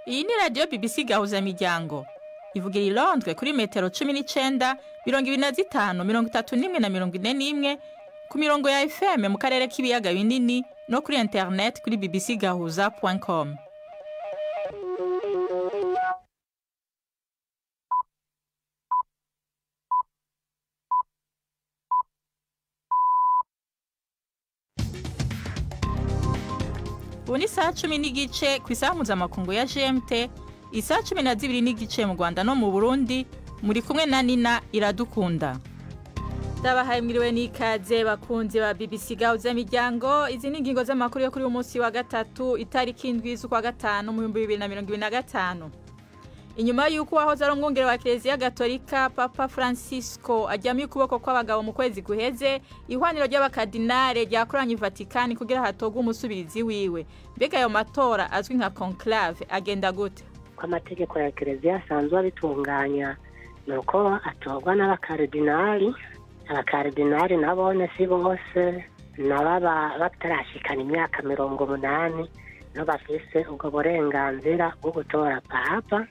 Iyi ni radiyo BBC Gahuzamiryango ivugira i Londres kuri metero 19, 25, 31 na 41 ku mirongo ya FM mu karere k'ibiyaga binini no kuri internet kuri bbcgahuza.com. Ubu ni saa 10:15 ku isaha mpuzamakungu ya GMT, isaha 12:15 mu Rwanda no mu Burundi, muri kumwe na Nina Iradukunda. Ndabahaye mwiriwe n'ikaze bakunzi ba BBC Gahuzamiryango. Izi ni ingingo z'amakuru yo kuri uyu munsi wa gatatu, itariki 7 z'ukwa gatanu mu 2025. Inyuma y'uko wahoze ari umwungere wa Kiliziya Gatolika Papa Francisco aryamiye ukuboko kw'abagabo mu kwezi guheze, ihwaniro ry'abakardinale ryakoranye Vatikani kugira hatogwe umusubirizi wiwe. Mbega ayo matora azwi nka conclave agenda gute? Ko amategeko ya Kiliziya asanzwe abitunganya nuko atorwa n'abakardinali. Abakardinali nabone si bose, nababa batarashikana imyaka 80 no bafise ubwo burenganzira bwo gutora papa.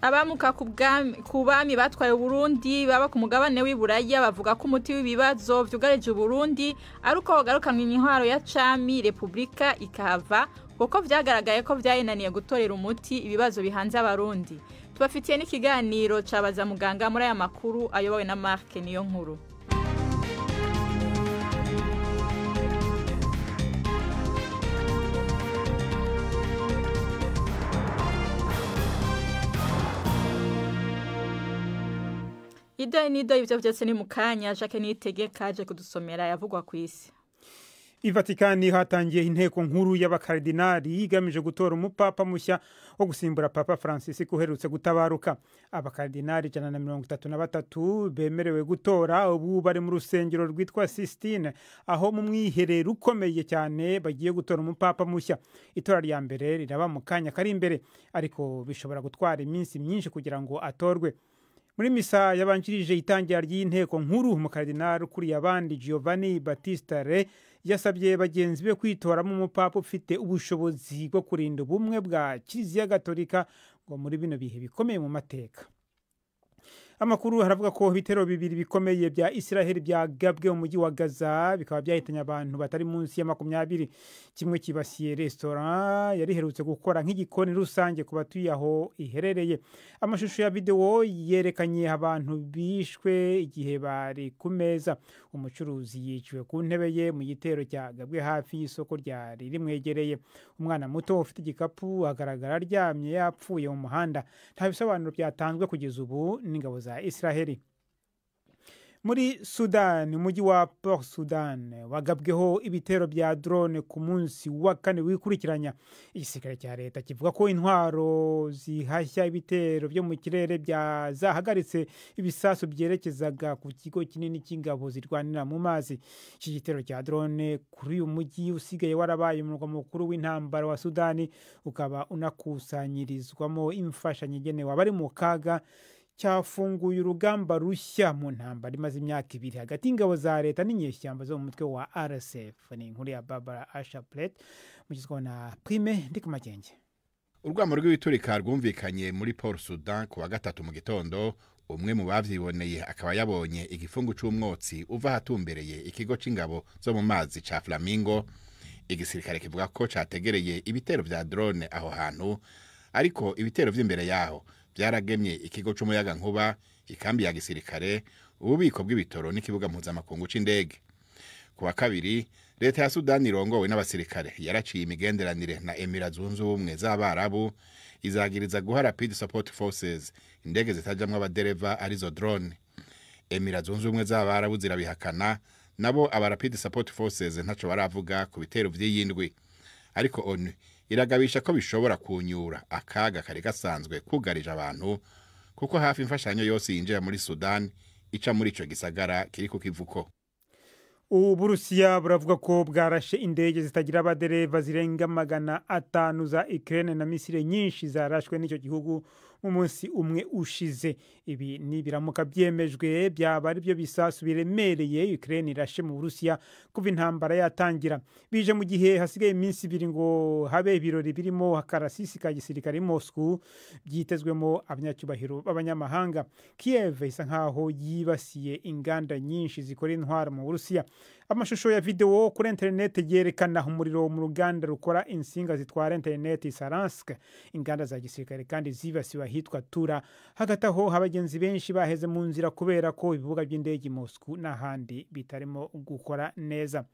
Abamuka ku bami batwaye Uburundi baba ku mugabane w'Iburaya bavuga ko umuti w'ibibazo vyugarije Uburundi ari uko hogarukanwa intwaro ya cami, Republika ikahava, kuko vyagaragaye ko vyayinaniye gutorera umuti ibibazo bihanze Abarundi. Tubafitiye n'ikiganiro cabaza muganga muri aya makuru ayobowe na Mark niyo nkuru. Ido nido ivyo vyose ni mukanya. Jacques Niyitegeka aje kudusomera yavugwa kw'isi. I Vatikani hatangiye inteko nkuru y'abakardinali igamije gutora umupapa mushya wo gusimbura Papa Francis uherutse gutabaruka. Abakardinali 133 bemerewe gutora ubu bari mu rusengero rwitwa Sistine, aho mu mwiherero ukomeye cyane bagiye gutora umupapa mushya. Itora rya mbere riraba mu kanya kari imbere, ariko bishobora gutwara iminsi myinshi kugira ngo atorwe. Muri misa yabanjirije itangira ry'inteko nkuru, umukardinali ukuriye abandi Giovanni Battista Re yasabye bagenzi be kwitoramo umupapa ufite ubushobozi bwo kurinda ubumwe bwa Kiliziya Gatolika ngo muri bino bihe bikomeye mu mateka. Amakuru haravuga ko ibitero bibiri bikomeye bya Israel byagabwe mu mujyi wa Gaza bikaba byahitanye abantu batari munsi ya 20. Kimwe kibasiye restaurant yari iherutse gukora nk'igikoni rusange ku batuye aho iherereye. Amashusho ya video yerekanye abantu bishwe igihe bari ku meza. Umucuruzi yiciwe ku ntebe ye mu gitero cyagabwe hafi y'isoko ryari rimwegereye. Umwana muto ufite igikapu agaragara aryamye yapfuye mu muhanda. Nta bisobanuro byatanzwe kugeza ubu n'ingabo za Israeli. Muri Sudan, umujyi wa Port Sudan wagabweho ibitero bya drone ku munsi wa kane wikurikiranya. Igisirikare cya leta kivuga ko intwaro zihashya ibitero byo mu kirere byazahagaritse ibisasu byerekezaga ku kigo kinini cy'ingabo zirwanira mu mazi. Iki gitero cya drone kuri uyu mujyi usigaye warabaye umurwa mukuru w'intambara wa Sudani, ukaba unakusanyirizwamo imfashanyo igenewe abari mu kaga, cyafunguye urugamba rushya mu ntambara imaze imyaka 2 hagati y'ingabo za leta n'inyeshyamba zo mu mutwe wa RSF. Ni inkuru ya Barbara Ashaplet mugizwe na Prime Ndikumagenge. Urwamo rw'ibiturika rwumvikanye muri Port Sudan ku wa gatatu mu gitondo. Umwe mu bavyiboneye akaba yabonye igifungu c'umwotsi uva ahatumbereye ikigo c'ingabo zo mu mazi ca Flamingo. Igisirikare kivuga ko categereye ibitero vya drone aho hantu, ariko ibitero vy'imbere yaho byaragemye ikigo c'umuyaga nkuba, ikambi ya gisirikare, ububiko bw'ibitoro n'ikibuga mpuzamakungu c'indege. Ku wa kabiri, leta ya Sudani irongowe n'abasirikare yaraciye imigenderanire na Emira Zunze Ubumwe z'Abarabu, izagiriza guha Rapid Support Forces indege zitajamwo abadereva arizo drone. Emira Zunze Ubumwe z'Abarabu zirabihakana, nabo aba Rapid Support Forces ntaco baravuga ku bitero vy'iyindwi. Ariko ONU iragabisha ko bishobora kunyura akaga kari gasanzwe kugarije abantu, kuko hafi imfashanyo yose yinjira muri Sudan ica muri ico gisagara kiri ku kivuko. Uburusiya buravuga ko bwarashe indege zitagira abadereva zirenga 500 za Ukraine na misile nyinshi zarashwe n'icyo gihugu mu munsi umwe ushize. Ibi nibiramuka byemejwe byaba ari byo bisasu biremereye Ukraine irashe mu Burusiya kuva intambara yatangira. Bije mu gihe hasigaye iminsi ibiri ngo habe ibirori birimo akarasisi ka gisirikare i Moscow byitezwemo abanyacyubahiro b'abanyamahanga. Kiev isa nkaho yibasiye inganda nyinshi zikora intwaro mu Burusiya. Amashusho ya video kuri internet yerekana umuriro mu ruganda rukora insinga zitwara internet i Saransk. Inganda za gisirikare kandi zibasiwe ahitwa Tura. Hagati aho abagenzi benshi baheze mu nzira kubera ko ibibuga by'indege i Moscow n'ahandi bitarimo gukora neza.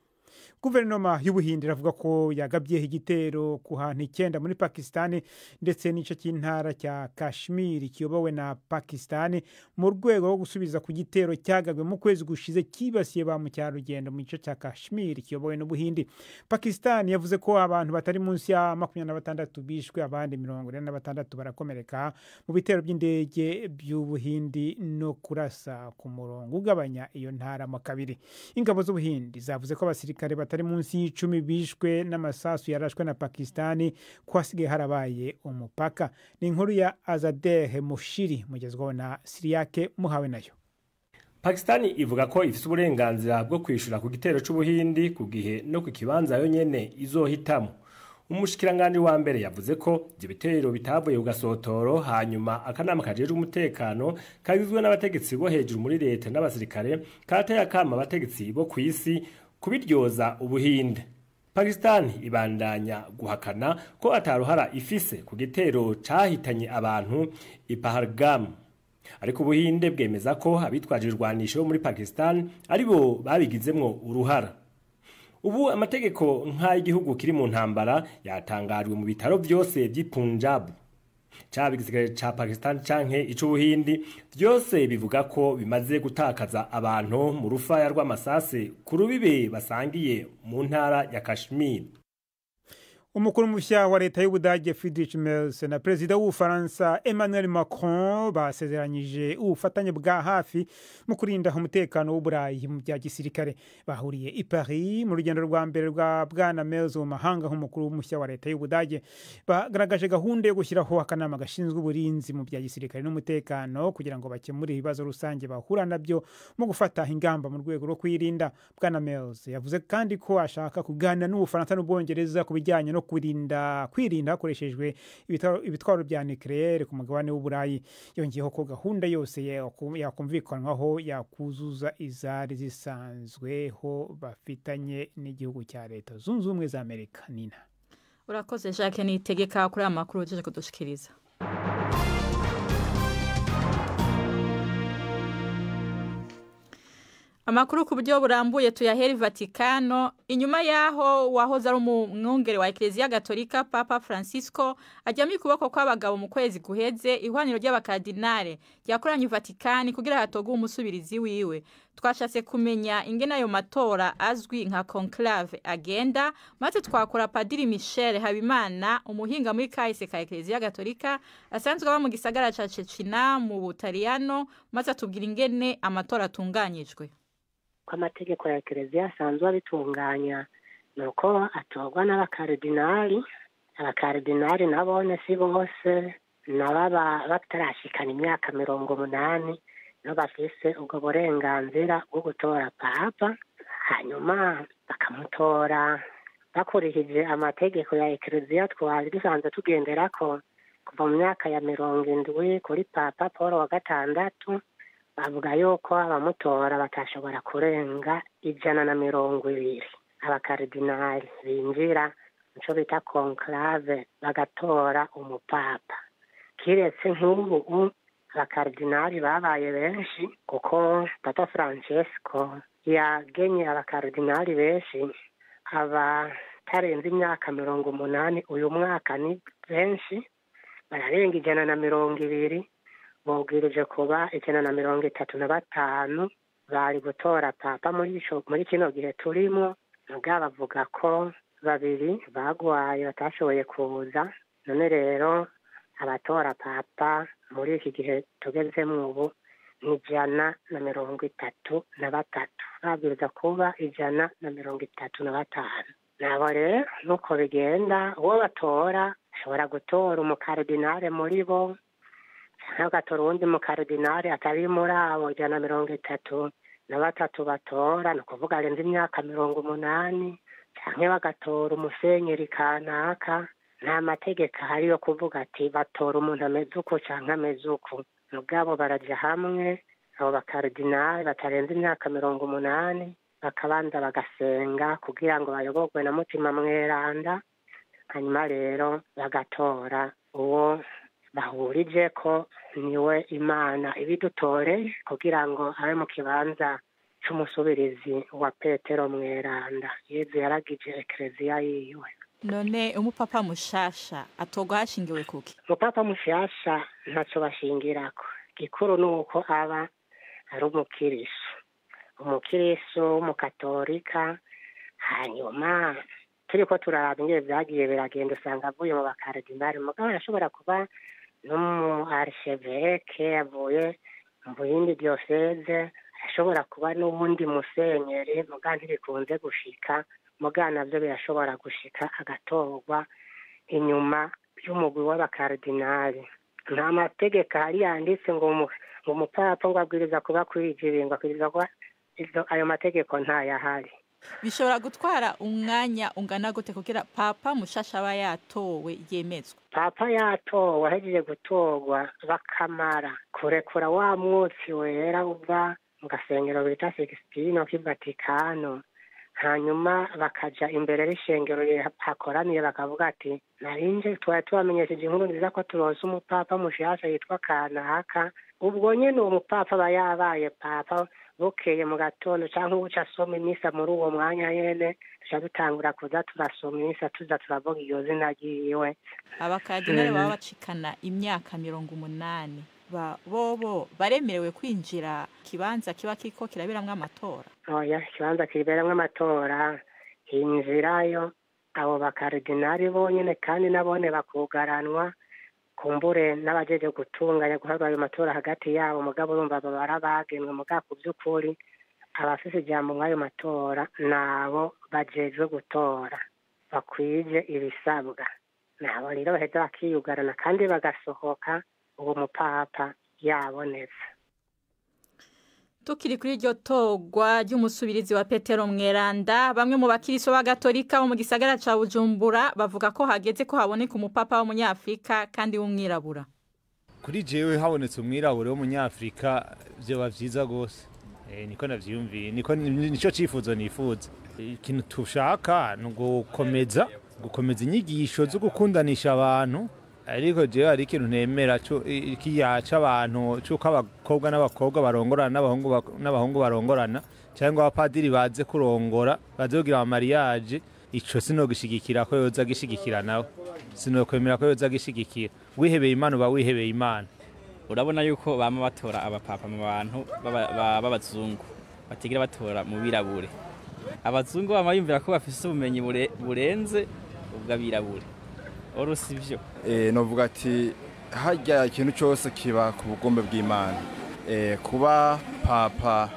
Guverinoma y'Ubuhinde iravuga ko yagabye igitero ku hantu 9 muri Pakistan ndetse n'ice cy'intara cya Kashmir kiyobowe na Pakistan mu rwego rwo gusubiza ku gitero cyagabwe mu kwezi gushize kibasiye ba mukerarugendo mu gice cya Kashmir kiyobowe n'Ubuhindi. Pakistan yavuze ko abantu batari munsi ya 26 bishwe, abandi 46 barakomereka mu bitero by'indege by'Ubuhindi no kurasa ku murongo ugabanya iyo ntara mu kabiri. Ingabo z'Ubuhindi zavuze ko abasirikare batari munsi y'icumi bishwe n'amasasu yarashwe na Pakistani, ko hasigaye harabaye umupaka. Ni inkuru ya Azadeh Mushiri mugezweho na Siriyake muhawe nayo. Pakistani ivuga ko ifise uburenganzira bwo kwishura ku gitero c'Ubuhindi ku gihe no ku kibanza yonyene izohitamo. Umushikiranganje wa mbere yavuze ko ivyo bitero bitavuye ku gasotoro, hanyuma akanama kajejwe umutekano kagizwe n'abategetsi bo hejuru muri leta n'abasirikare kateye akama abategetsi bo kw'isi kubiryoza Ubuhinde. Pakistan ibandanya guhakana ko ataruhara ifise ku gitero cahitanye abantu i Pahalgam. Ariko Ubuhinde bwemeza ko abitwaje irwanisho muri Pakistan aribo babigizemwo uruhara. Ubu amategeko nk'ay'igihugu kiri mu ntambara yatangajwe mu bitaro byose by'i Punjab. Caba igisirikare ca Pakistan canke ic'Ubuhindi byose bivuga ko bimaze gutakaza abantu mu rufaya rw'amasase ku rubibe basangiye mu ntara ya Kashmir. Umukuru mushya wa leta y'Ubudage Friedrich Merz na perezida w'Ubufaransa Emmanuel Macron basezeranyije ubufatanye bwa hafi mu kurinda umutekano w'Uburayi mu bya gisirikare. Bahuriye i Paris mu rugendo rwa mbere rwa Bwana Merz mu mahanga nk'umukuru mushya wa leta y'Ubudage. Bagaragaje gahunda yo gushyiraho akanama gashinzwe uburinzi mu bya gisirikare n'umutekano kugira ngo bakemure ibibazo rusange bahura nabyo mu gufata ingamba mu rwego rwo kwirinda. Bwana Merz yavuze kandi ko ashaka kuganira n'Ubufaransa n'Ubwongereza ku bijyanye no kwirinda hakoreshejwe ibitwaro bya nucleaire ku mugabane w'Uburayi. Yongeyeho ko gahunda yose yakumvikanwaho yakuzuza izari zisanzweho bafitanye n'igihugu cya Leta Zunze Ubumwe za Amerika. Nina urakoze Jacques Nitegeka kuri aya makuru ugejeje kudushikiriza. Amakuru ku buryo burambuye tuyahera Vatikano. Inyuma yaho wahoze ari umwungere wa Ecclesia Gatolika Papa Francisco ajyamye ukuboko kw'abagabo mu kwezi guheze, ihwaniro ry'abakardinale ryakoranye Vatikani kugira hatogwe umusubirizi wiwe. Twashatse kumenya ingene ayo matora azwi nka conclave agenda, maze twakora Padiri Michel Habimana, umuhinga muri kahise ka Ecclesia Gatolika asanzwe aba mu gisagara ca Cecina mu Butaliyano, maze atubwira ingene amatora atunganyijwe. Ko amategeko ya Ecclesia asanzwe abitunganya nuko atorwa n'abakaridinali. Abakaridinali nabone si bose, nababa batarashikana imyaka 80 no bafise ubwo burenganzira bwo gutora papa, hanyuma bakamutora bakurikije amategeko ya Ecclesia twari dusanzwe tugenderako kuva mu myaka ya 70 kuri Papa Paul wa gatandatu. Bavuga yuko abamutora batashobora kurenga 120 abakaridinali binjira muco bita conclave bagatora umupapa. Kiretse nk'ubu abakaridinali babaye benshi kuko Papa Francesco yagenye abakaridinali benshi abatarenze imyaka 80 uyu mwaka ni benshi bararenga 120, bobwirije kuba 135 bari gutora papa muri kino gihe turimo. Mugabo bavuga ko babiri bagwaye batashoboye kuza, none rero abatora papa muri iki gihe tugezemo ubu ni 133, babwiriza kuba 135. Nabo rero nuko bigenda, uwo batora ashobora gutora umukaridinale muri bo, Canke bagatora uwundi mukaridinari atari muri abo 133 batora, ni ukuvuga arenze imyaka 80, canke bagatora umusenyeri kanaka. Nta mategeko ahari yo kuvuga ati batora umuntu ameze uku canke ameze uku. Mugabo baraja hamwe abo bakaridinari batarenze imyaka 80, bakabanza bagasenga kugira ngo bayoborwe na Mutima Mweranda, hanyuma rero bagatora uwo bahurije ko niwe Imana ibidutoreye kugira ngo abe mu kibanza c'umusubirizi wa Petero Mweranda. Yezu yaragije ekereziya yiwe. None umupapa mushasha atorwa hashingiwe kuki? Umupapa mushasha ntaco bashingirako. Gikuru nuko aba ari umukirisu, umukirisu w'umukatolika. Hanyuma turiko turaraba ingene vyagiye biragenda, usanga avuye mu bakaridinari, mugabo arashobora kuba n'umu archevêque avuye mu yindi diocese, arashobora kuba n'uwundi musenyeri, mugabo ntibikunze gushika, mugabo navyo birashobora gushika agatorwa inyuma y'umugwi w'abakaridinari. Nta mategeko ahari yanditse ngo umupapa ngo abwiriza kuba kwija ibi, ngo abwiriza kuba ayo mategeko ntayahari. Bishobora gutwara umwanya ungana gute kugira papa mushasha aba yatowe yemezwe? Papa yatowe, ahejeje gutorwa, bakamara kurekura wa mwotsi wera uva mu gasengero bita Sixtino k'i Vatikano, hanyuma bakaja imbere y'ishengero hakoraniye bakavuga ati narinje twari tubamenyesheje inkuru nziza ko turonse umupapa mushasha yitwa kanaka. Ubwo nyene uwo mupapa aba yabaye papa, bukeye mu gatondo canke uca asoma imisa muri uwo mwanya nyene, duca dutangura kuza turasoma imisa tuza turavuga iryo zina ryiwe. Abakardinali baba bacikana imyaka 80 bobo baremerewe kwinjira kibanza kiba kiko kiraberamwo amatora? Oya, ikibanza kiberamwo amatora hinjirayo abo bakaridinari bonyene, kandi nabone bakugaranwa kumbure n'abajeje gutunganya guhabwa ayo matora hagati yabo. Mugabo urumva baba barabagenwe, mugabo ku vy'ukuri abafise ijambo mw'ayo matora nabo bajejwe gutora bakwije ibisabwa, nabo rero baheza bakiyugarana kandi bagasohoka uwo mupapa yabonetse. Tukiri kuri iryo torwa ry'umusubirizi wa Petero Mweranda, bamwe mu bakiriso b'agatolika bo mu gisagara ca Bujumbura bavuga ko hageze ko haboneka umupapa w'umunyafrika kandi w'umwirabura. Kuri jewe habonetse umwirabura w'umunyafrika vyoba vyiza gose. Niko navyiyumviye, niko nico cifuzo nifuza. Ikintu tushaka ni gukomeza inyigisho zo gukundanisha abantu, ariko jewe hari ikintu ntemera kiyaca abantu c'uko abakobwa n'abakobwa barongorana n'abahungu barongorana, cyangwa abapadiri baze kurongora baze kugira amariage. Ico sinogishigikira ko yoza gishigikira nawe, sinokwemera ko yoza gishigikira. Wihebeye Imana uba wihebeye Imana. Urabona yuko bama batora abapapa mu bantu b'abazungu, batigira batora mu birabure. Abazungu bama biyumvira ko bafise ubumenyi burenze ubw'abirabure. Oro sivyo. Novuga ati harya ikintu cyose kiba ku bugombe bw'Imana. Kuba papa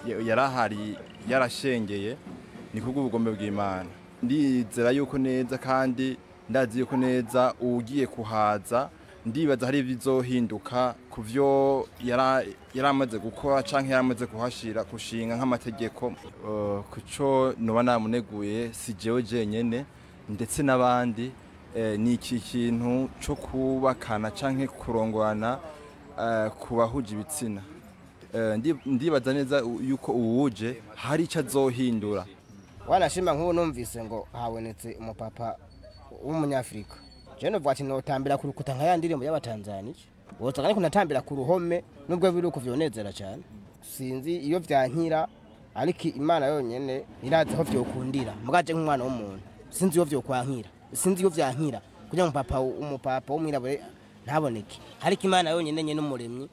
yarahari yarashengeye ni kubwo ubugombe bw'Imana. Ndizera yuko neza kandi ndazi yuko neza ugiye kuhaza, ndibaza hari bizohinduka kuvyo yaramaze gukora canke yaramaze kuhashira kushinga nk'amategeko. Kuco noba namuneguye si jewe jenyene ndetse n'abandi, ni iki kintu cyo kubakana canke kurongorana ku bahuje ibitsina. Ndibaza neza yuko uwuje hari ico azohindura. Wanashima nk'ubu numvise ngo habonetse umupapa w'umunyafrika, je novuga ati notambira ku rukuta nka ya ndirimbo y'abatanzaniya, wosanga ariko natambira ku ruhome, nubwo biri uko vyonezera cane. Sinzi iyo vyankira, ariko Imana yonyene irazi aho vyokundira. Mugaje nk'umwana w'umuntu sinzi iyo vyokwankira, sinzi iyo vyankira kugira ngo umupapa w'umwirabure ntaboneke, ariko Imana yonyene nyene umuremyi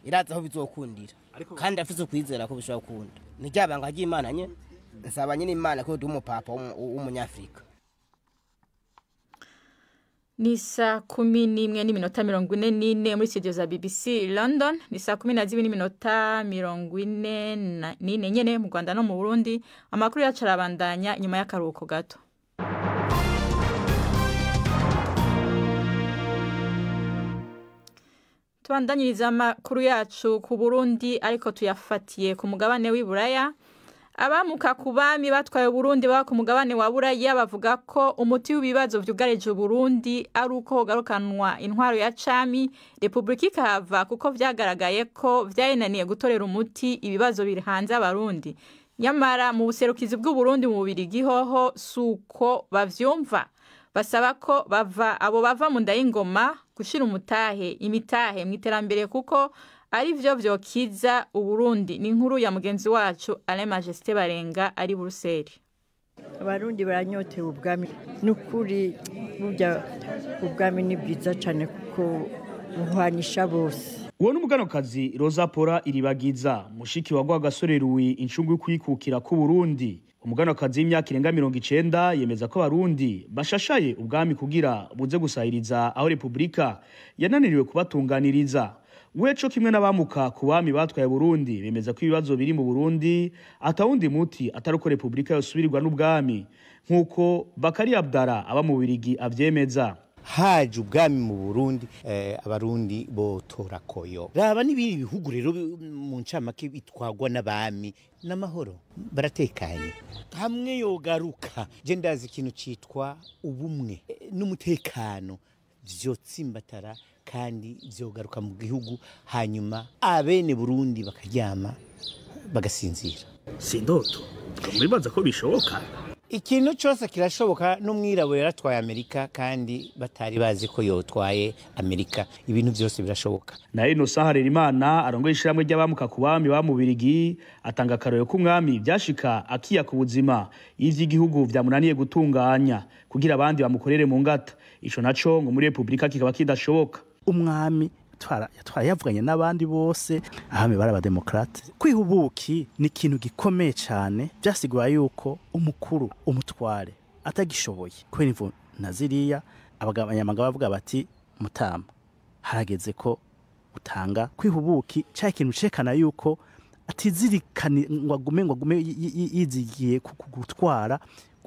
irazi aho bizokundira, kandi afise ukwizera ko bishobora gukunda. Ni rya banga ry'Imana nyene. Nsaba nyene Imana ko duha umupapa w'umunyafrika. Ni saa 11:44 muri studio za BBC London. Ni saa 12:44 nyene mu Rwanda no mu Burundi. Amakuru yacu arabandanya nyuma y'akaruhuko gato. Tubandanyiriza amakuru yacu ku Burundi, ariko tuyafatiye ku mugabane w'Iburaya. Abamuka ku bami batwaye Burundi baba ku mugabane wa Buraya bavuga ko umuti w'ibibazo vyugarije Burundi ari uko hogarukanwa intwaro ya cami, Republika ikahava, kuko vyagaragaye ko vyayenaniye gutorera umuti ibibazo biri hanze abarundi. Nyamara mu buserukizi bw'Uburundi mu Bubirigi hoho suko bavyumva. Basaba ko bava abo bava mu nda y'ingoma gushira umutahe imitahe mu iterambere, kuko ari vyo vyokiza Uburundi. Ni inkuru ya mugenzi wacu Alain Majesté Barenga ari Buruseli. Abarundi baranyotewe ubwami, nukuri burya ubwami ni bwiza cyane kuko buhwanisha bose. Uwo n'umuganokazi Rosa Pora Iribagiza, mushiki wa Rwagasore Louis, incungu kwikukira ku Burundi. Umuganokazi w'imyaka irenga 90 yemeza ko abarundi bashashaye ubwami kugira buze gusahiriza aho Republika yananiriwe kubatunganiriza. Weco kimwe n'abamuka ku bami batwaye Burundi bemeza ko ibibazo biri mu Burundi atawundi muti atari uko Republika yosubirirwa n'ubwami, nk'uko Bakari Abdara aba mu Bubirigi avyemeza. Haje ubwami mu Burundi, abarundi botora koyo. Raba n'ibindi bihugu rero mu ncamake bitwagwa n'abami n'amahoro, baratekanye. Hamwe yogaruka, je ndazi ikintu citwa ubumwe n'umutekano vyotsimbatara kandi vyogaruka mu gihugu, hanyuma abene Burundi bakaryama bagasinzira. Sindoto mwibaza ko bishoboka? Ikintu cyose kirashoboka. N'umwirabura yaratwaye Amerika kandi batari bazi ko yotwaye Amerika. Ibintu byose birashoboka. Na Innocent Harerimana arongoye ishiramwe ry'abamuka ku bami ba mu Bubirigi atanga akarorero k'umwami vyashika akiya ku buzima ivy'igihugu vyamunaniye gutunganya kugira abandi bamukorere mu ngata. Ico naco ngo muri Republika kikaba kidashoboka. Umwami yatwara yavuganye n'abandi bose, abami bari abademokrate. Kwihubuki ni ikintu gikomeye cyane, byasigura yuko umukuru umutware atagishoboye kubera imvo na ziriya, abanyamagabo bavuga bati mutama harageze ko utanga. Kwihubuki cya ikintu cekana yuko atizirikane ngo agume yizigiye gutwara,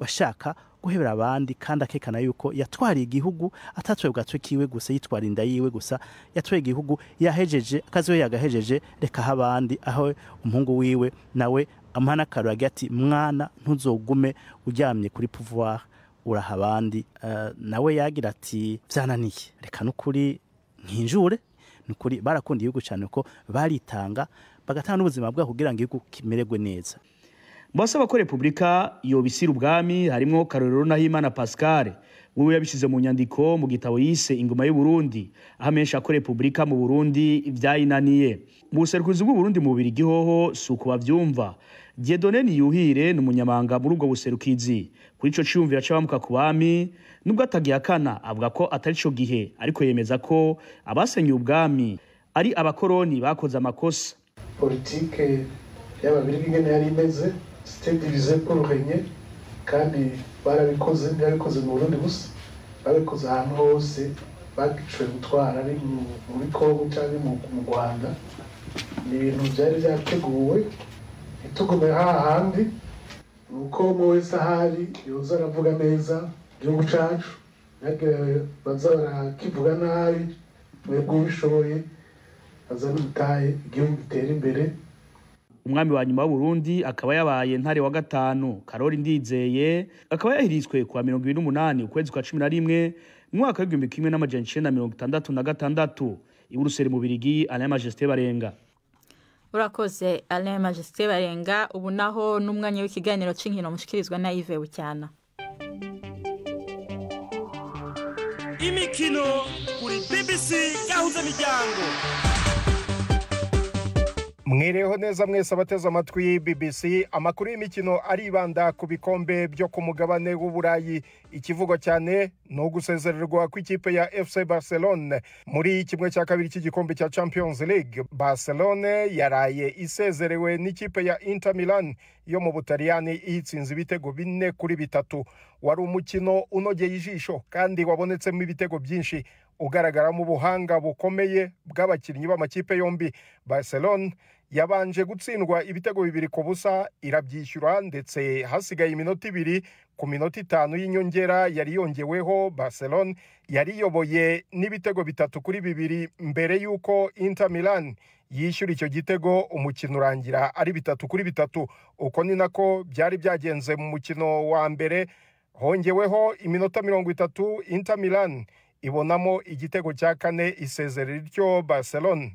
ashaka guhebera abandi, kandi akekana yuko yatwariye igihugu atatwaye ubwatwe kiwe gusa, yitwara inda yiwe gusa, yatwaye igihugu yahejeje akazi we yagahejeje, reka abandi. Aho umuhungu wiwe nawe amuha n'akaroro agira ati mwana ntuzogume uryamye kuri pouvoir, uraha abandi. Nawe yagira ati vyananiye, reka nukuri nkinjure. Nukuri barakunda igihugu cyane ko baritanga bagatanga n'ubuzima bwabo kugira ngo igihugu kimererwe neza. Basaba ko Republika yobisira ubwami harimwo Karorero Nahimana Pascal, wewe yabishize mu nyandiko mu gitabo yise Ingoma y'u Burundi, ahamenyesha ko Republika mu Burundi ivyayinaniye. Mu buserukizi bw'u Burundi mu Bubirigi hoho suko bavyumva. Dieudonné Niyuhire ni umunyamabanga muri ubwo buserukizi. Kuri ico ciyumvira c'abamuka ku bami, nubwo atagihakana avuga ko atari ico gihe, ariko yemeza ko abasenye ubwami ari abakoroni bakoze amakosa. Politike y'ababirigi ingene yari imeze, c'était divisé pour régner, kandi barabikoze, ntibabikoze mu Burundi gusa, babikoze ahantu hose bagishoboye gutwara, ari muri Kongo cyangwa mu Rwanda. Ni ibintu byari byateguwe, ntitugume hahandi, ni uko umwe wese ahari yoza aravuga neza igihugu cacu, ntihagire baza barakivuga nabi. Mwebwe ubishoboye bazane umutahe igihugu gitere imbere. Umwami wa nyuma w'Uburundi akaba yabaye Ntare wa gatanu Karori Ndizeye, akaba yahiritswe kuwa 28 ukwezi kwa 11 mu mwaka w'igihumbi kimwe n'amajana icenda 66 i Buruseli mu Bubirigi. Alain Majesté Barenga. Urakoze Alain Majesté Barenga. Ubu naho n'umwanya w'ikiganiro c'inkino mushikirizwa na Yves Bucyana. Imikino kuri BBC Gahuza Miryango. Mwireho neza mwese abateze amatwi BBC. Amakuru y'imikino aribanda ku bikombe byo ku mugabane w'Uburayi. Ikivugwa cyane no gusezererwa kw'ikipe ya FC Barcelone muri kimwe cya kabiri cy'igikombe cya Champions League. Barcelone yaraye isezerewe n'ikipe ya Inter Milan yo mu Butaliyani, itsinze ibitego 4-3. Wari umukino unogeye ijisho kandi wabonetsemo ibitego byinshi, ugaragaramo ubuhanga bukomeye bw'abakinnyi b'amakipe yombi. Barcelone Yabanje gutsindwa ibitego 2-0 irabyishyura, ndetse hasigaye iminota 2 ku minota 5 y'inyongera yari yongeweho. Barcelona yari iyoboye n'ibitego 3-2 mbere y'uko Inter Milan yishyura icyo gitego, umukino urangira ari 3-3. Uko ni nako byari byagenze mu mukino wa mbere. Hongeweho iminota 30, Inter Milan ibonamo igitego cya 4 isezerera ityo Barcelona.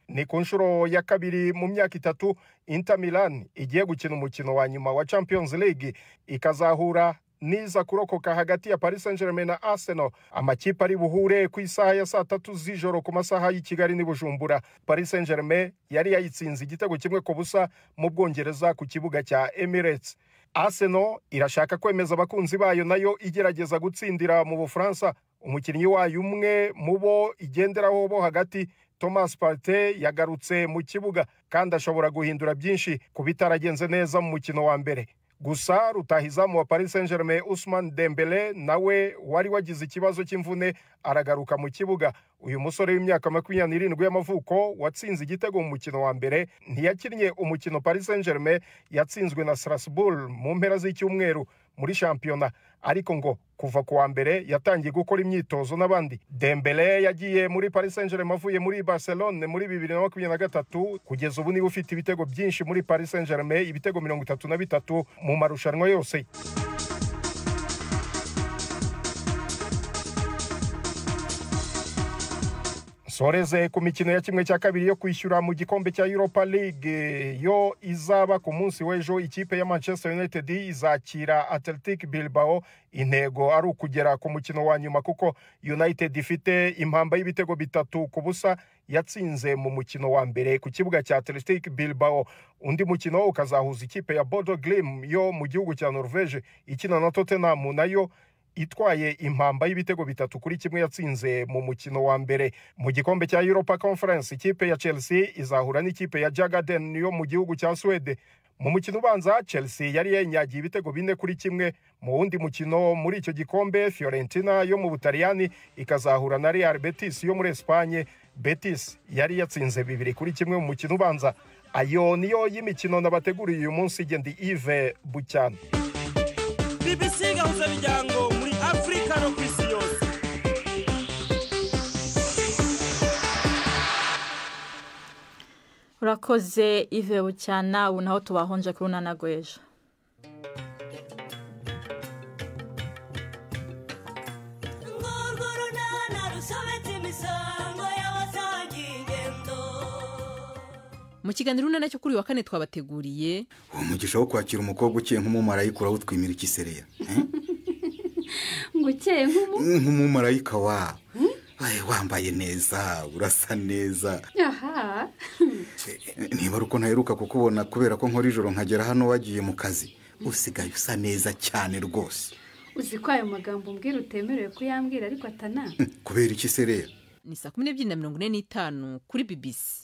Ni ku nshuro ya 2 mu myaka 3 Inter Milan igiye gukina umukino wa nyuma wa Champions League, ikazahura niza kurokoka hagati ya Paris Saint-Germain na Arsenal. Amakipe ari buhure ku isaha ya 3:00 z'ijoro ku masaha y'i Kigali n'i Bujumbura. Paris Saint-Germain yari yayitsinze igitego 1-0 mu Bwongereza ku kibuga cya Emirates. Arsenal irashaka kwemeza abakunzi bayo, nayo igerageza gutsindira mu Bufaransa. Umukinnyi wayo umwe mu bo igenderaho bo hagati, Thomas Partey, yagarutse mu kibuga kandi ashobora guhindura byinshi ku bitaragenze neza mu mukino wa mbere. Gusa rutahizamu wa Paris Saint-Germain Ousmane Dembele nawe wari wagize ikibazo cy'imvune aragaruka mu kibuga. Uyu musore w'imyaka 27 y'amavuko watsinze igitego mu mukino wa mbere ntiyakinnye umukino Paris Saint-Germain yatsinzwe na Strasbourg mu mpera z'icyumweru muri shampiyona, ariko ngo kuva ku wa mbere yatangiye gukora imyitozo n'abandi. Dembele yagiye muri Paris Saint-Germain avuye muri Barcelone muri 2023. Kugeza ubu niwe ufite ibitego byinshi muri Paris Saint-Germain, ibitego 33 mu marushanwa yose. Soreze ku mikino ya 1/2 yo kwishyura mu gikombe cya Europa League yo izaba ku munsi w'ejo. Ikipe ya Manchester United izakira Athletic Bilbao, intego ari ukugera ku mukino wa nyuma kuko United ifite impamba y'ibitego 3-0 yatsinze mu mukino wa mbere ku kibuga cya Athletic Bilbao. Undi mukino ukazahuza ikipe ya Bodo Glimt yo mu gihugu cya Norvege ikina na Tottenham, nayo itwaye impamba y'ibitego 3-1 yatsinze mu mukino wa mbere. Mu gikombe cya Europa Conference, ikipe ya Chelsea izahura n'ikipe ya Djurgården yo mu gihugu cya Swede. Mu mukino ubanza Chelsea yari yanyagiye ibitego 4-1. Mu wundi mukino muri icyo gikombe, Fiorentina yo mu Butaliyani ikazahura na Real Betis yo muri Espagne. Betis yari yatsinze 2-1 mu mukino ubanza. Ayo niyo y'imikino nabateguriye uyu munsi. Gendi Yves Bucyana. BBC gahuza miryango muri Afrika no kwisi yose. Urakoze Yves Bucyana. Ubu naho tubahonje kuri unana gwejo. Mu kiganiro unana cyo kuri wa kane twabateguriye umugisha wo kwakira umukobwa ukiye nk'umumarayika urawutwimira ikisereya. Ngo ukeye nk'umumarayika wa wambaye neza, urasa neza. Aha. Niba uko ntaheruka kukubona kubera ko nkora ijoro nkagera hano wagiye mu kazi, usigaye usa neza cyane rwose. Uzi ko ayo magambo umbwira utemerewe kuyambwira ariko atana. Kubera iki sereya? Ni 12:45 kuri BBC.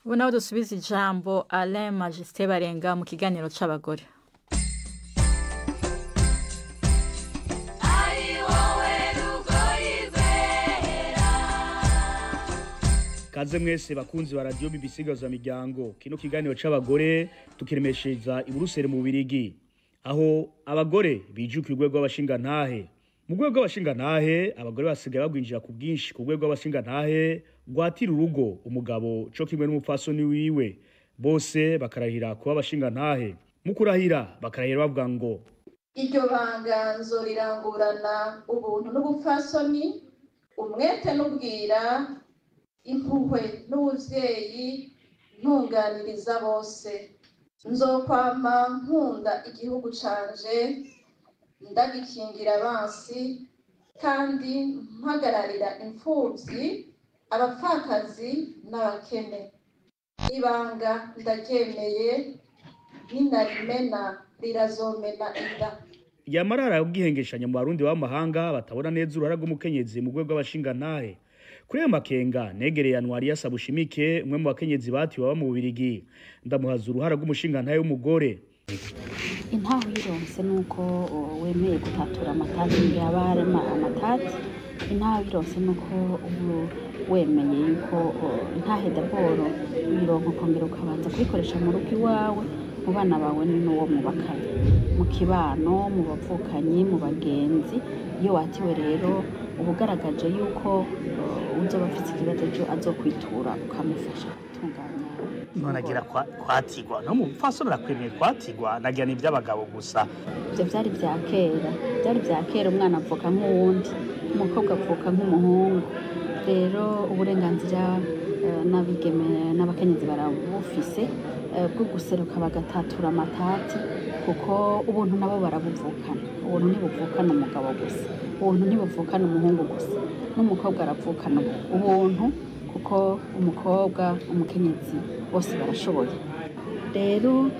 Ubu naho dusubiza ijambo Alain Majesté Barenga mu kiganiro c'abagore. Kaze mwese bakunzi ba radio BBC gaza miryango. Kino kiganiro c'abagore tukiremesheza i Buruseli mu Bubirigi, aho abagore bijuka urwego rw'abashinga ntahe. Mu rwego rw'abashinga ntahe abagore basigaye bagwinjira ku bwinshi ku rwego rw'abashinga ntahe rwatira urugo umugabo co kimwe n'umupfasoni wiwe, bose bakarahira kuba abashinga ntahe. Mu kurahira bakarahira bavuga ngo iryo banga nzorirangurana ubuntu n'ubupfasoni, umwete n'ubwira, impuhwe n'ubuvyeyi, ntunganiriza bose. Nzokwama nkunda igihugu canje, ndagikingira abansi, kandi mpagararira imfuvyi, abapfakazi n'abakene. Ibanga ndaryemeye, ninarimena rirazomena inda. Yamarara ubwihengeshanya mu Barundi b'amahanga batabona neza uruhara rw'umukenyezi mu rwego rw'abashinga ntahe. Kuri ayo makenga negereye Anwariya Sabushimike, umwe mu bakenyezi batiwe baba mu Bubirigi, ndamuhaza uruhara rw'umushinga ntahe w'umugore. Intaho yironse nuko wemeye gutatura amatati, yaba harimo amatati Intahe uyironse nuko uba wemeye yuko intahe d'abord uyironka, ukongera ukabanza kuyikoresha mu rugo iwawe, mu bana bawe n'uwo mubakanye, mu kibano, mu bavukanyi, mu bagenzi. Iyo watiwe rero uba ugaragaje yuko uzoba afise ikibazo ejo azokwitura, ukamufasha gutunganya. None agira kwatigwa no mu mupfasoni arakwemeye kwatigwa? Nagira ni iby'abagabo gusa. Ibyo byari bya kera, byari bya kera. Umwana avuka nk'uwundi, umukobwa avuka nk'umuhungu. Rero uburenganzira n'abigeme n'abakenyezi barabufise bwo guseruka bagatatura amatati, kuko ubuntu nabo barabuvukana. Ubuntu ntibuvukana umugabo gusa, ubuntu ntibuvukana umuhungu gusa, n'umukobwa aravukana ubuntu, kuko umukobwa, umukenyezi bose barashoboye. Rero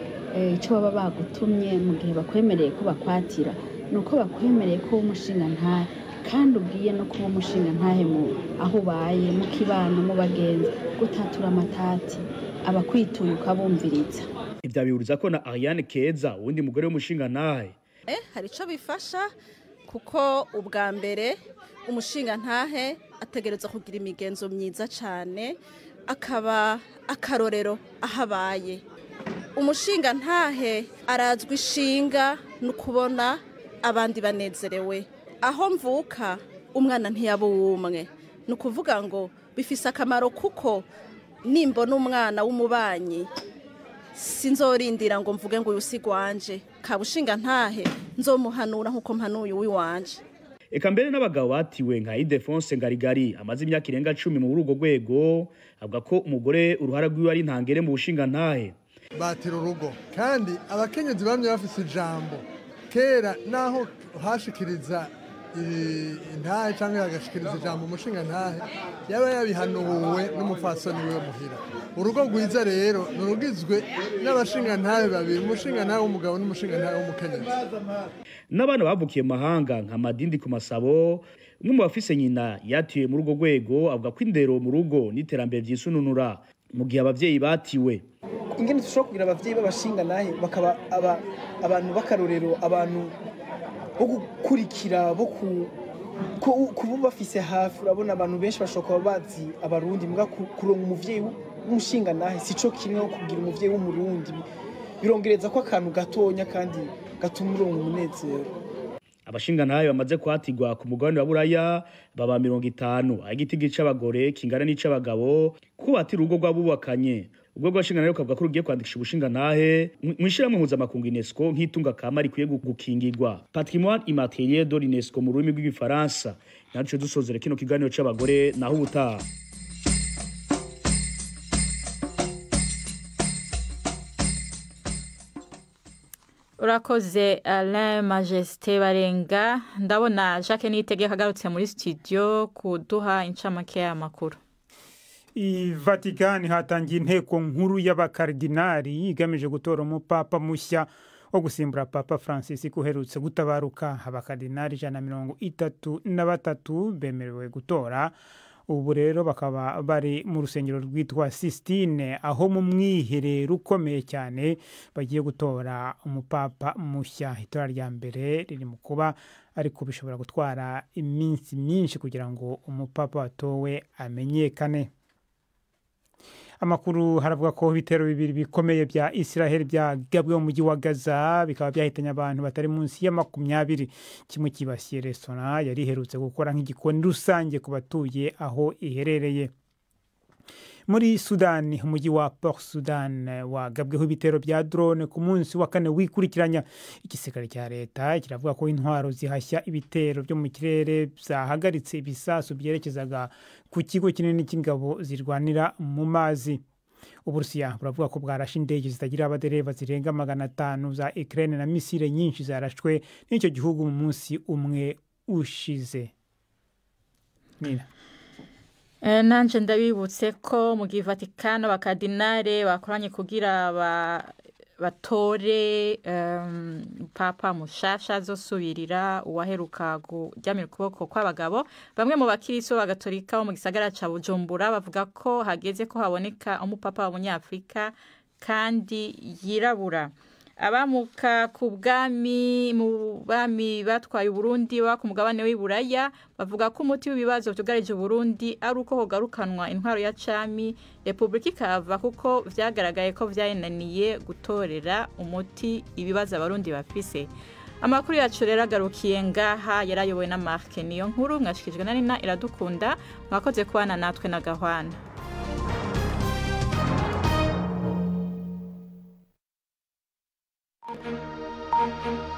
icyo baba bagutumye mu gihe bakwemereye ko bakwatira ni uko bakwemereye ko umushinga ntahe, kandi ugiye no kuba umushinga ntahe mu aho ubaye, mu kibano, mu bagenzi, gutatura amatati, abakwituye ukabumviriza. Ibyo abihuriza ko na Ariane Keza, uwundi mugore w'umushinga ntahe. Hari icyo bifasha, kuko ubwa mbere umushinga ntahe ategereza kugira imigenzo myiza cyane, akaba akarorero aho abaye. Umushinga ntahe arazwi ishinga no kubona abandi banezerewe. Aho mvuka umwana ntiyaba uwumwe. Ni ukuvuga ngo bifise akamaro, kuko nimbona umwana w'umubanyi sinzorindira ngo mvuge ngo uyu si gwanje, kabushinga ntahe nzomuhanura nkuko mpanuye uwiwanje. Eka mbere n'abagabo batiwe nka Idefonse Ngarigari, amaze imyaka irenga 10 mu rugo rwego, avuga ko umugore uruhara rwiwe ari ntangere mu bushinga ntahe. Batira urugo, kandi abakenyezi bamye bafise ijambo kera, naho hashikiriza intahe cyangwa agashikiriza ijambo umushinga ntahe yaba yabihanuwe n'umupfasoni wiwe muhira. Urugo rwiza rero ni urugizwe n'abashinga ntahe babiri, umushinga ntahe w'umugabo n'umushinga ntahe w'umukenyezi. N'abana bavukiye mu mahanga nka Madindi ku Masabo, umwe mu bafise nyina yatiwe muri urwo rwego, avuga ko indero mu rugo n'iterambere vyisununura mu gihe abavyeyi batiwe. Ingene dushobora kugira abavyeyi b'abashinga nahe bakaba abantu b'akarorero, abantu bo gukurikira, bo kuba bafise hafi. Urabona abantu benshi bashobora kuba bazi abarundi, mbwa kuronka umuvyeyi w'umushinga nahe sico kimwe nko kugira umuvyeyi w'umurundi. Birongereza ko akantu gatonya kandi gatuma uronka umunezero. Abashinga ntahe bamaze kwatigwa ku mugabane wa Buraya baba 50, aho igiti c'abagore kingana n'ic'abagabo kuko batira urugo rw'abubakanye. Ubwo rw'abashinga ntahe rukavuga ko rugiye kwandikisha ubushinga ntahe mw'ishirahamwe mpuzamakungu UNESCO nk'itunga kama rikwiye gukingirwa, patrimoine immatériel de l'UNESCO mu rurimi rw'igifaransa. Naco dusozera kino kiganiro c'abagore, naho ubutaha. Urakoze Alain Majesté Barenga. Ndabona Jacques Niyitegeka agarutse muri studio kuduha incamake y'amakuru. I Vatikani hatangiye inteko nkuru y'abakardinari igamije gutora umupapa mushya wo gusimbura Papa Francis uherutse gutabaruka. Abakardinari 133 bemerewe gutora. Ubu rero bakaba bari mu rusengero rwitwa Sistine, aho mu mwiherero ukomeye cyane bagiye gutora umupapa mushya. Itora rya mbere riri mu kuba, ariko bishobora gutwara iminsi myinshi kugira ngo umupapa watowe amenyekane. Amakuru haravuga ko ibitero bibiri bikomeye bya Israel byagabwe mu mujyi wa Gaza bikaba byahitanye abantu batari munsi ya 20. Kimwe kibasiye restaurant yari iherutse gukora nk'igikoni rusange ku batuye aho iherereye. Muri Sudani, umujyi wa Port Sudan wagabweho ibitero bya drone ku munsi wa kane wikurikiranya. Igisirikare cya leta kiravuga ko intwaro zihashya ibitero byo mu kirere byahagaritse ibisasu byerekezaga ku kigo kinini cy'ingabo zirwanira mu mazi. Uburusiya buravuga ko bwarashe indege zitagira abadereva zirenga 500 za Ukraine na misile nyinshi zarashwe n'icyo gihugu mu munsi umwe ushize. Nina. Nanje ndabibutse ko mu gihe Vatikano abakardinale bakoranye kugira batore papa mushasha azosubirira uwaheruka kuryamira ukuboko kw'abagabo. Bamwe mu bakiristo b'abagatolika bo mu gisagara ca Bujumbura bavuga ko hageze ko haboneka umupapa w'umunyafrika kandi yirabura. Abamuka ku bwami mu bami batwaye Uburundi baba ku mugabane w'Iburaya bavuga ko umuti w'ibibazo vyugarije Uburundi ari uko hogarukanwa intwaro ya cami, repubulika ikahava, kuko vyagaragaye ko vyayinaniye gutorera umuti ibibazo Abarundi bafise. Amakuru yacu rero agarukiye ngaha. Yarayobowe na Mark Niyo Nkuru, mwashikijwe na Nina Iradukunda. Mwakoze kubana natwe na gahwana. Thank you.